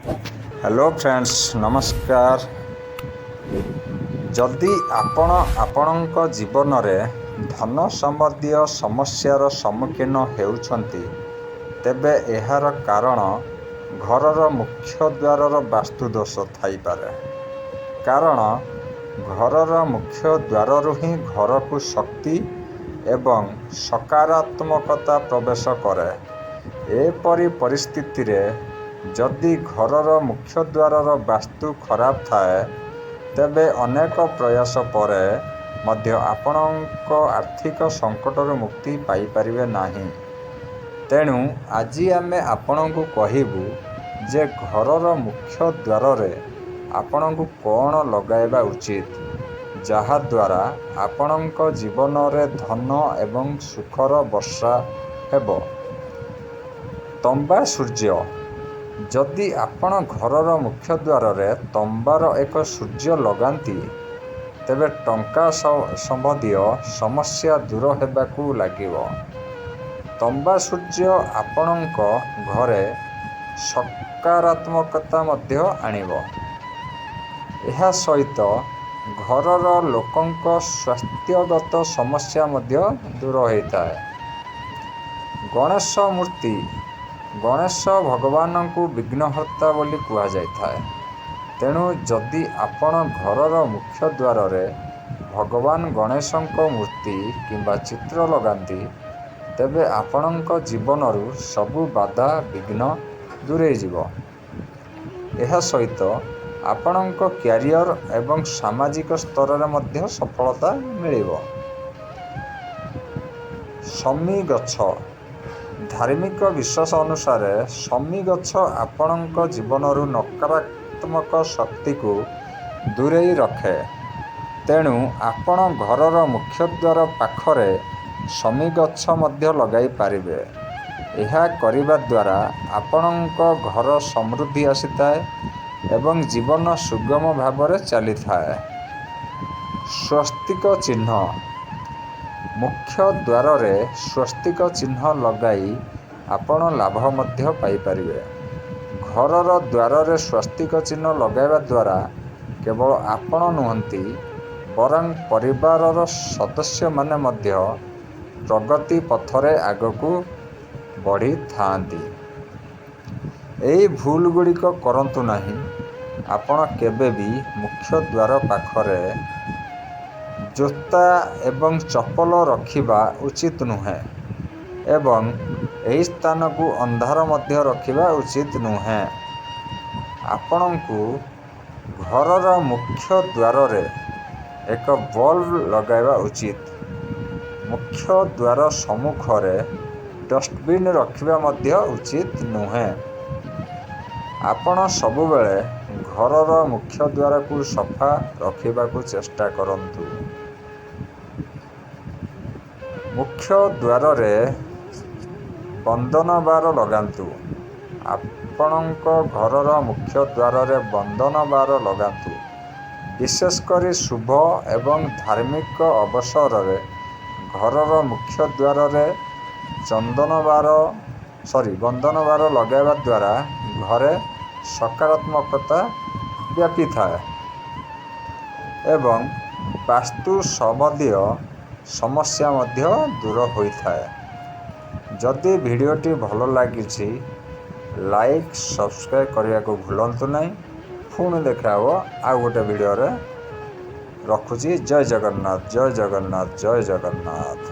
Hello friends, ନମସ୍କାର। ଯଦି ଆପଣ ଆପଣଙ୍କ ଜୀବନରେ ଧନ ସମ୍ବନ୍ଧୀୟ ସମସ୍ୟାର ସମ୍ମୁଖୀନ ହେଉଛନ୍ତି, ତେବେ ଏହାର କାରଣ ଘରର ମୁଖ୍ୟ ଦ୍ୱାରର ବାସ୍ତୁ ଦୋଷ ଥାଇପାରେ। କାରଣ ଘରର ମୁଖ୍ୟ ଦ୍ୱାରରୁ ହିଁ ଘରକୁ ଶକ୍ତି ଏବଂ ସକାରାତ୍ମକତା ପ୍ରବେଶ କରେ। ଏପରି ପରିସ୍ଥିତିରେ ଯଦି ଘରର ମୁଖ୍ୟ ଦ୍ୱାରର ବାସ୍ତୁ ଖରାପ ଥାଏ, ତେବେ ଅନେକ ପ୍ରୟାସ ପରେ ମଧ୍ୟ ଆପଣଙ୍କ ଆର୍ଥିକ ସଙ୍କଟରୁ ମୁକ୍ତି ପାଇପାରିବେ ନାହିଁ। ତେଣୁ ଆଜି ଆମେ ଆପଣଙ୍କୁ କହିବୁ ଯେ ଘରର ମୁଖ୍ୟ ଦ୍ୱାରରେ ଆପଣଙ୍କୁ କ'ଣ ଲଗାଇବା ଉଚିତ, ଯାହା ଦ୍ୱାରା ଆପଣଙ୍କ ଜୀବନରେ ଧନ ଏବଂ ସୁଖର ବର୍ଷା ହେବ। ତମ୍ବା ସୂର୍ଯ୍ୟ। ଯଦି ଆପଣ ଘରର ମୁଖ୍ୟ ଦ୍ୱାରରେ ତମ୍ବାର ଏକ ସୂର୍ଯ୍ୟ ଲଗାନ୍ତି, ତେବେ ଟଙ୍କା ସମ୍ବନ୍ଧୀୟ ସମସ୍ୟା ଦୂର ହେବାକୁ ଲାଗିବ। ତମ୍ବା ସୂର୍ଯ୍ୟ ଆପଣଙ୍କ ଘରେ ସକାରାତ୍ମକତା ମଧ୍ୟ ଆଣିବ। ଏହା ସହିତ ଘରର ଲୋକଙ୍କ ସ୍ୱାସ୍ଥ୍ୟଗତ ସମସ୍ୟା ମଧ୍ୟ ଦୂର ହୋଇଥାଏ। ଗଣେଶ ମୂର୍ତ୍ତି। ଗଣେଶ ଭଗବାନଙ୍କୁ ବିଘ୍ନହର୍ତ୍ତା ବୋଲି କୁହାଯାଇଥାଏ। ତେଣୁ ଯଦି ଆପଣ ଘରର ମୁଖ୍ୟ ଦ୍ୱାରରେ ଭଗବାନ ଗଣେଶଙ୍କ ମୂର୍ତ୍ତି କିମ୍ବା ଚିତ୍ର ଲଗାନ୍ତି, ତେବେ ଆପଣଙ୍କ ଜୀବନରୁ ସବୁ ବାଧା ବିଘ୍ନ ଦୂରେଇଯିବ। ଏହା ସହିତ ଆପଣଙ୍କ କ୍ୟାରିୟର ଏବଂ ସାମାଜିକ ସ୍ତରରେ ମଧ୍ୟ ସଫଳତା ମିଳିବ। ଶମି ଗଛ। ଧାର୍ମିକ ବିଶ୍ୱାସ ଅନୁସାରେ ଶମି ଗଛ ଆପଣଙ୍କ ଜୀବନରୁ ନକାରାତ୍ମକ ଶକ୍ତିକୁ ଦୂରେଇ ରଖେ। ତେଣୁ ଆପଣ ଘରର ମୁଖ୍ୟ ଦ୍ୱାର ପାଖରେ ଶମି ଗଛ ମଧ୍ୟ ଲଗାଇ ପାରିବେ। ଏହା କରିବା ଦ୍ୱାରା ଆପଣଙ୍କ ଘର ସମୃଦ୍ଧି ଆସିଥାଏ ଏବଂ ଜୀବନ ସୁଗମ ଭାବରେ ଚାଲିଥାଏ। ସ୍ୱସ୍ତିକ ଚିହ୍ନ। ମୁଖ୍ୟ ଦ୍ୱାରରେ ସ୍ୱସ୍ତିକ ଚିହ୍ନ ଲଗାଇ ଆପଣ ଲାଭ ମଧ୍ୟ ପାଇପାରିବେ। ଘରର ଦ୍ୱାରରେ ସ୍ୱସ୍ତିକ ଚିହ୍ନ ଲଗାଇବା ଦ୍ୱାରା କେବଳ ଆପଣ ନୁହନ୍ତି, ବରଂ ପରିବାରର ସଦସ୍ୟମାନେ ମଧ୍ୟ ପ୍ରଗତି ପଥରେ ଆଗକୁ ବଢ଼ିଥାନ୍ତି। ଏହି ଭୁଲଗୁଡ଼ିକ କରନ୍ତୁ ନାହିଁ। ଆପଣ କେବେ ବି ମୁଖ୍ୟ ଦ୍ୱାର ପାଖରେ ଜୋତା ଏବଂ ଚପଲ ରଖିବା ଉଚିତ ନୁହେଁ ଏବଂ ଏହି ସ୍ଥାନକୁ ଅନ୍ଧାର ମଧ୍ୟ ରଖିବା ଉଚିତ ନୁହେଁ। ଆପଣଙ୍କୁ ଘରର ମୁଖ୍ୟ ଦ୍ୱାରରେ ଏକ ବଲ୍ବ ଲଗାଇବା ଉଚିତ। ମୁଖ୍ୟ ଦ୍ୱାର ସମ୍ମୁଖରେ ଡଷ୍ଟବିନ୍ ରଖିବା ମଧ୍ୟ ଉଚିତ ନୁହେଁ। ଆପଣ ସବୁବେଳେ ଘରର ମୁଖ୍ୟ ଦ୍ୱାରକୁ ସଫା ରଖିବାକୁ ଚେଷ୍ଟା କରନ୍ତୁ। ମୁଖ୍ୟ ଦ୍ୱାରରେ ବନ୍ଦନବାର ଲଗାନ୍ତୁ। ଆପଣଙ୍କ ଘରର ମୁଖ୍ୟ ଦ୍ୱାରରେ ବନ୍ଦନବାର ଲଗାନ୍ତୁ। ବିଶେଷ କରି ଶୁଭ ଏବଂ ଧାର୍ମିକ ଅବସରରେ ଘରର ମୁଖ୍ୟ ଦ୍ୱାରରେ ଚନ୍ଦନବାର ସରି ବନ୍ଦନବାର ଲଗାଇବା ଦ୍ୱାରା ଘରେ ସକାରାତ୍ମକତା ବ୍ୟାପିଥାଏ ଏବଂ ବାସ୍ତୁ ସମ୍ବନ୍ଧୀୟ ସମସ୍ୟା ମଧ୍ୟ ଦୂର ହୋଇଥାଏ। ଯଦି ଭିଡ଼ିଓଟି ଭଲ ଲାଗିଛି, ଲାଇକ୍, ସବସ୍କ୍ରାଇବ୍ କରିବାକୁ ଭୁଲନ୍ତୁ ନାହିଁ। ପୁଣି ଦେଖା ହେବ ଆଉ ଗୋଟେ ଭିଡ଼ିଓରେ। ରଖୁଛି। ଜୟ ଜଗନ୍ନାଥ, ଜୟ ଜଗନ୍ନାଥ, ଜୟ ଜଗନ୍ନାଥ।